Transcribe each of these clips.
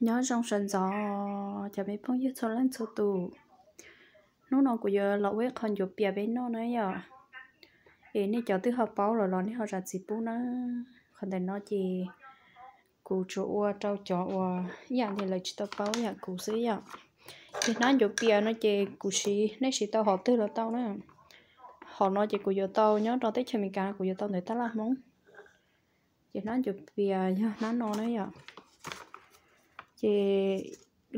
Nyob zoo sawv ntxov cov me phooj ywg txhua leej txhua tus. Hnub no kuv yuav los ua ib qho ncuav pias peb noj na yom. Es nej cov twb ho paub lawm los nej ho zam txim pub na. Qhov ntawm no ces kuv tsuas ua rau cov uas ib yam li lawv tsis tau paub yam kuv xwb yom. Ces hnab ncuav pias no ces kuv siv, nej siv tau hom twg los tau na. Hom no ces kuv yuav tau nyob rau teb chaws Amelikas, kuv yuav tau ntawm tab laj Hmoob. Ces hnab ncuav pias yog hnab no na yom. Ces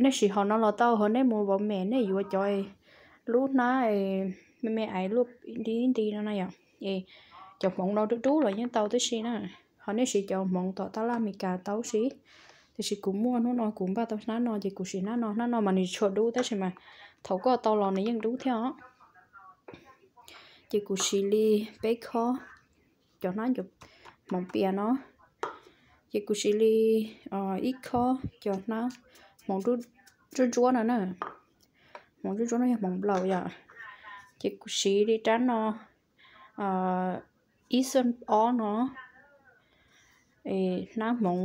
nej siv hom no los tau, ho nej mus Walmart nej yuav cov lub hnab me me aiv luaj dib nti no na yom. Es cov hmoov no dub dub los yeej tau tib si na. Ho nej siv cov hmoov tom tab laj Amelikas tau tib si. Tiam sis kuv muaj hnub no kuv npaj tau hnab no ces kuv siv hnab no. Hnab no mas nws tsis tshua dub tab sis mas thaum koj tau los nws yeej dub thiab os. Ces kuv siv li peb khob cov hnab ncuav hmoov pias no. Ces kuv siv li ib khob cov hnab hmoov ntsuab ntsuab no na. Hmoov ntsuab ntsuab no yog hmoov nplaum yom. Ces kuv siv li rab no ib xoj ob no, hnab hmoov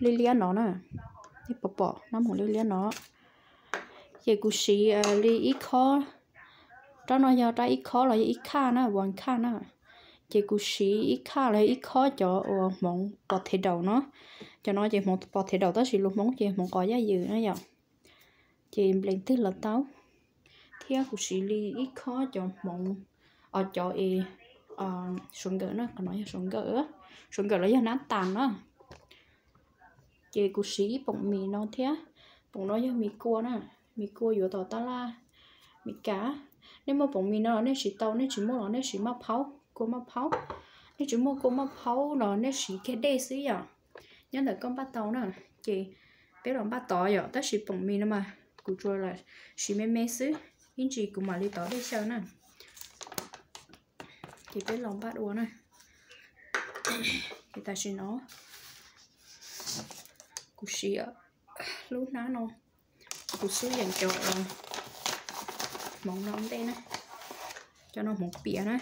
liab liab no na. Nej puas pom hnab hmoov liab liab no? Ces kuv siv li ib khob, rab no yog rab ib khob los yog ib khaj na, one khaj na. Ces kuv siv ib khaj los yog ib khob cov uas hmoov pos thev daum no. Cov no ces hmoov pos thev daum tab sis lus Hmoob ces hmoov qos yaj ywm na yom. Ces nplees twg los tau. Thiab kuv siv li ib khob cov hmoov, os cov es suav nkawm na, qhov no yog suav nkawm, suav nkawm los yog nab tas na. Ces kuv siv ib poom mis no thiab. Poom no yog mis kua na, mis kua yuav tom tab laj Amelikas. Nej muaj poom mis no los nej siv tau, nej tsis muaj los nej siv maj phaub, kua maj phaub. Nej tsis muaj kua maj phaub los nej siv kiag dej xwb yom. Nyob ntawm koj npaj tau na, ces peb los npaj tod yom, tab sis poom mis no mas kuv tsuas lam siv me me xwb, ib ntsis kuv mam li tov dej xyaw na. Ces peb los npaj dua na. Ces tam sim no kuv siv lub hnab no, kuv xub yeem cov hmoov no ntej na, cov no hmoov pias na.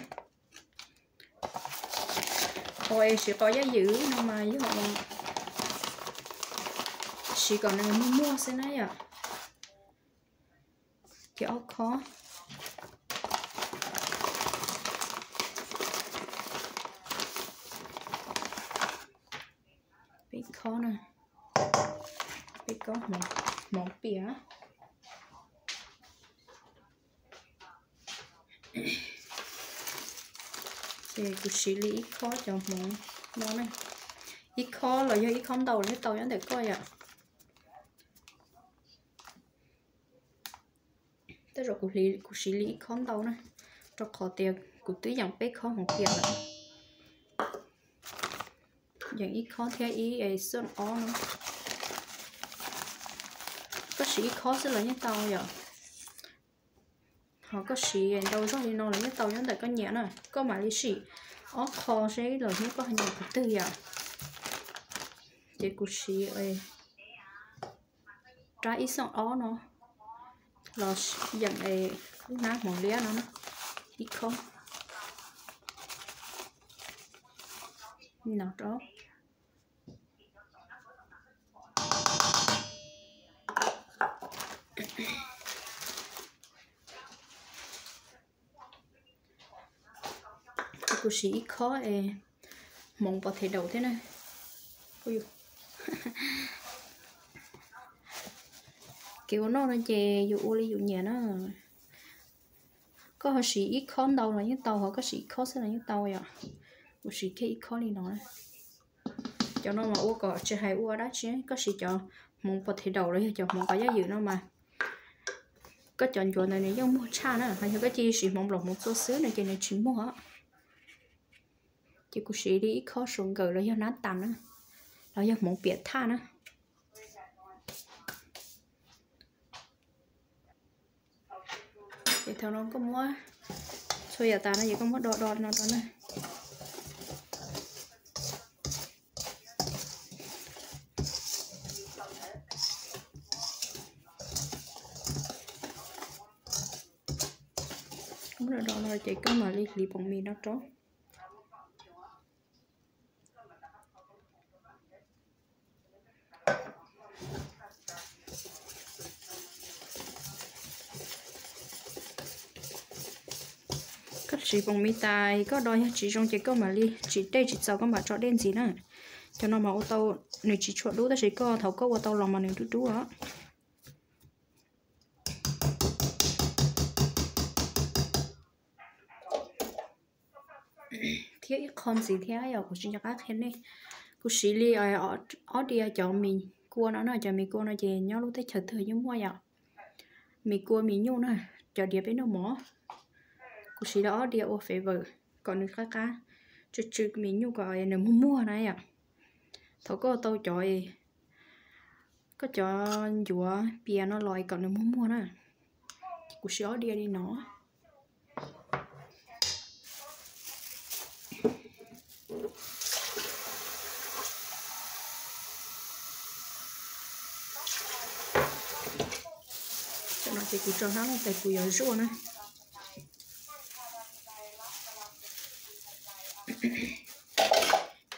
Qos es siv qos yaj ywm no mas yog siv kom nws muag muag xwb na yom. Ces ob khob, peb khob na, peb khob hmoov pias. Ces kuv siv li ib khob cov hmoov no na, ib khob los yog ib khob ntau los yeej tau nyob ntawm koj yom. Tej zaum kuv siv li ib khob ntau na, rau qhov tias kuv twb yeem peb khob hmoov pias lawm. Yeem ib khob thiab ib xoj ob no. Koj siv ib khob xwb los yeej tau yom. Ho koj siv ntau zog li no los yeej tau nyob ntawm koj nyiam na, koj mam li sim ob qho seb los hnub koj ho nyiam qhov twg yom. Ces kuv siv rab ib xoj ob no los yeem lub hnab hmoov liab no ib khob no rau. Kuv siv ib khob es hmoov pov thev daum thiab na. Kev ua noj no ces yus ua li yus nyiam na. Koj ho siv ib khob ntau los yeej tau, ho koj siv ib khob xwb los yeej tau yom. Kuv siv kiag ib khob li no. Cov no mas ua kom tsis hais ua dab tsi, koj siv cov hmoov pov thev daum los yog cov hmoov qos yaj ywm no mas koj cov ncuav ntawd nws yeej muag tshaj na, ho yog koj cia siv hmoov nplaum hmoov txua xwb no ces nws tsis muag. Ces kuv siv li ib khob suav nkawm los yog nab tas na, los yog hmoov piam thaj na. Ces thaum no koj muab txhua yam tas no ces koj muab do do no rau na. Muab do do no ces koj mam li hliv poom mis no rau. Tsis poom mis tas koj do yog tsis zoo ces koj mam li tsis dej tsis txaus koj mam tso dej ntxiv na. Cov no mas ua tau, nws tsis tshua dub tab sis koj thaum koj ua tau los mas nws dub dub os. Thiab ib qho ntxiv thiab yog kuv tsis nco qab qhia nej, kuv siv li ob diav cov mis kua no na, cov mis kua no ces nyob lub teb chaws twg yeej muaj yom. Mis kua mis nyuj na, cov diav peb noj mov. Kuv siv li ob diav ua flavor kom nws qab qab, tsw tsw mis nyuj kom nws muag muag na yom. Thaum koj tau cov, koj cov ncuav pias no los kom nws muag muag na. Kuv siv ob diav li no. Cov no ces kuv tso hnab loj tes kuv yuav zuaj na.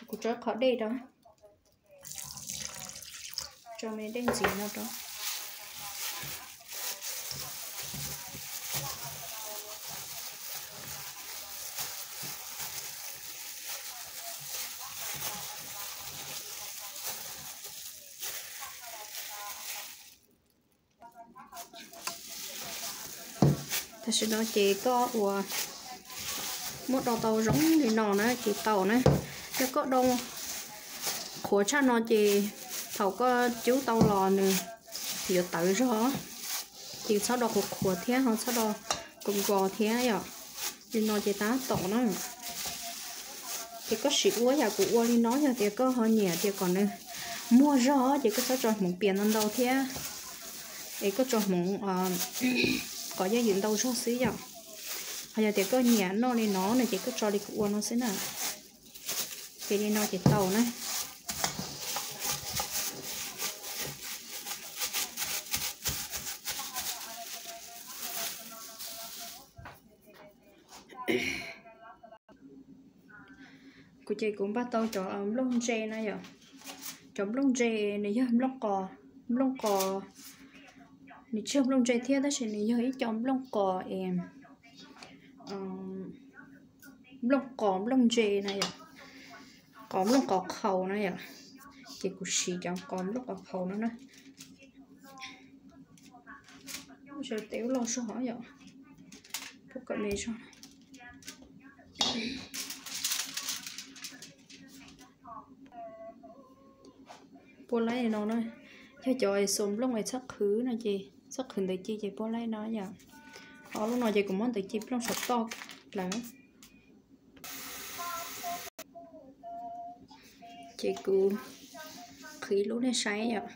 Kuv tso qhov dej rau, tso me dej ntxiv no rau. Tam sim no ces koj ua, muab do tau zoo li no na ces tau na. Yog koj do qhuav tshaj no ces thaum koj cub tau los nws yuav tawv zog, ces txhob do qhuav qhuav thiab ho txhob do kos nkos thiab yom. Li no ces tab tom na. Ces koj sim ua yam kuv ua li no, yog tias koj ho nyiam tias kom nws muag zog ces koj txhob tso hmoov pias ntau ntau thiab, es koj tso hmoov qos yaj ywm ntau zog xwb yom. Ho yog tias koj nyiam noj li no no ces koj tso li kuv ua no xwb na. Ces li no ces tau na. Kuv ces kuv npaj tau cov nplooj ntse na yom. Cov nplooj ntse nws yog nplooj qos, nplooj qos, nws tsis yog nplooj ntse thiab tab sis nws yog ib co nplooj qos es nplooj qos nplooj ntse na yom, qos nplooj qos qhaus na yom. Ces kuv siv cov qos nplooj qos qhaus no na. Tes ub loj zog yom, pub kom me zog. Puab laib no na, yog cov xuas nplooj es txhob qhwv no ces, txhob qhwv ntawv ci ces puab laib no yom. Ob lub no ces kuv muab ntawv ci nplooj saum toj lawm. Ces kuv qhwv ib lub nej saib yom.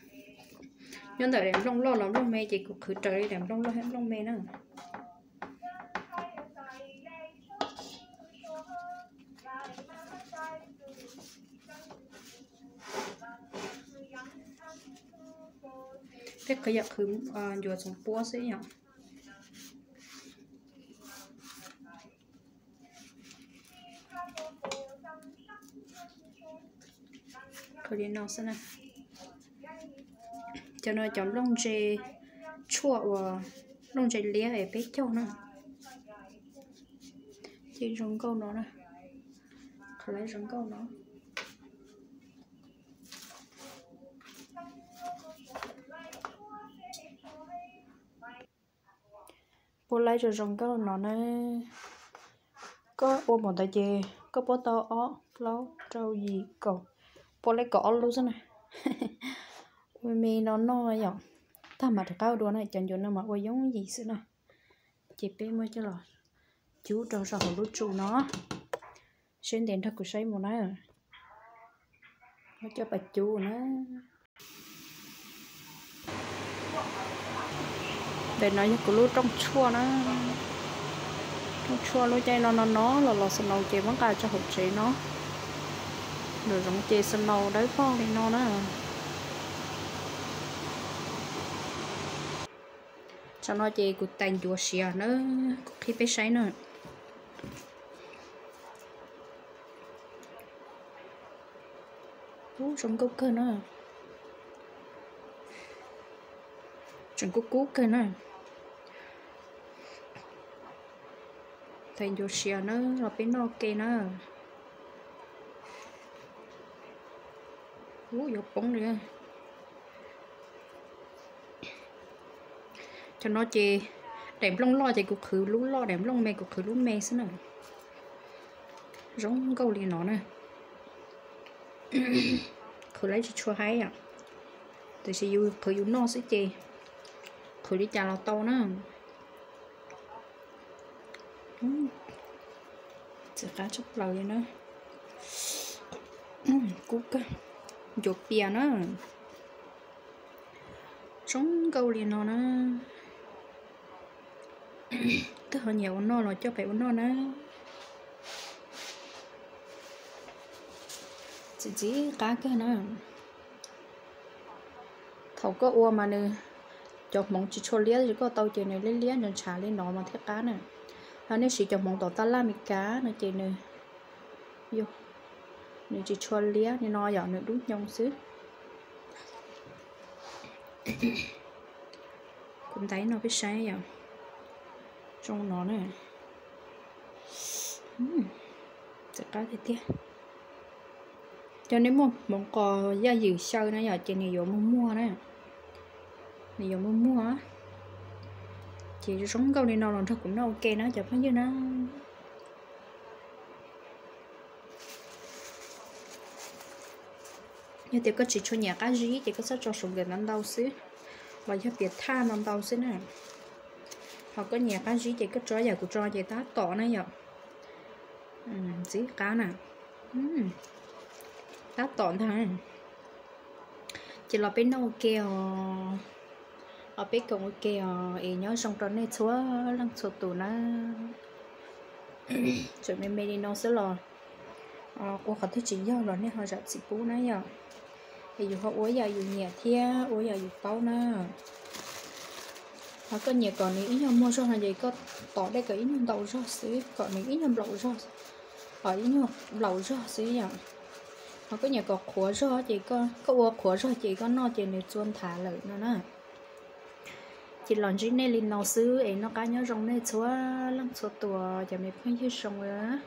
Nyob ntawm daim nplooj loj los nplooj me ces kuv qhwv raws li daim nplooj loj thiab nplooj me na. Peb qhwv yam qhwv ncuav txoov puab xwb yom. Qhwv li no xwb na. Cov no cov nplooj ntse tshuaj uas nplooj ntse liab es peb caug na. Ces zoo nkauj no na. Qhwv lawv zoo nkauj no. Puab laib zoo zoo nkauj no na. Koj ua npaum ntawd ces koj puab tau ob plaub rau yim kaum, puab laib kaum ob lub xwb na. Ua me no noj yom, tag mam rov qab dua na, cov ncuav no mas ua yooj yim xwb na. Ces peb muab coj los cub rau saum hauv lub tsu no. Seb ntev nrog kuv saib mus na. Muab coj pas cub na. Ntawm no yog kuv lub rooj tshuaj na. Rooj tshuaj lub caij no no no los los snow ces muab nqa tso hauv tsev no. Nram zoov ces snow dawb paug li no na. Tsam no ces kuv tais ncuav siav na, kuv qhib peb saib na. Ub, zoo nkauj kawg na. Tseem kub kub kawg na. Ncuav siav na, los peb noj ke na. Ub, yuav poob li. Cov no ces daim nplooj loj ces kuv qhwv lub loj, daim nplooj me kuv qhwv lub me xwb na. Zoo nkauj li no na. Qhwv lawv tsis tshua haib yom, tiam sis yus qhwv yus noj xwb ces qhwv li cas los tau na. Txiv qab tshaj plaws li na. Kub kawg, ncuav pias na. Zoo nkauj li no na. Twb ho nyiam ua noj los coj pem ua noj na. Txiv txiv qab kawg na. Thaum koj ua mas nws, cov hmoov tsis tshua liab, koj tau ces nws liab liab ntshav ntshav li no mas thiaj qab na. Ho nej siv cov hmoov tom taj laj Meskas no ces nws, nws tsis tshua liab li no yom, nws dub hnyo xwb. Kuv ntais no peb saib yom. Zoo no na. Txiv qab tiag tiag. Cov nej muaj hmoov qos yaj ywm xyaw na yom, ces nws yuav muag muag na. Nws yuav muag muag. Ces zoo nkauj li no los nrog kuv noj ua ke na cov phooj ywg na. Yog tias koj tsis tshua nyiam qab zib ces koj txhob tso sugar ntau ntau xwb, los yog piam thaj ntau ntau xwb na. Ho koj nyiam qab zib ces koj tso yam kuv tso ces tab tom na yom. Txiv qab na. Tab tom ntag. Ces los peb noj ua ke os, los peb koom ua ke os, es nyob zoo rau nej txhua leej txhua tus na. Tseem me me li no xwb los ua qhov twg tsis yog los nej ho zam txim pub na yom. Es yus ho ua yam yus nyiam thiab ua yam yus paub na. Ho koj nyiam kom nws ib nyuag muag zog no ces koj tom dej kom ib nyuag ntau zog xwb, kom nws ib nyuag nplaum zog, kom ib nyuag nplaum zog xwb yom. Ho koj nyiam kom qhuav zog ces koj ua qhuav zog ces koj noj ces nws txua nthav lawm no na. Ces los ntsib nej li no xwb es noj qab nyob zoo nej txhua leej txhua tus cov me phooj ywg zoo na.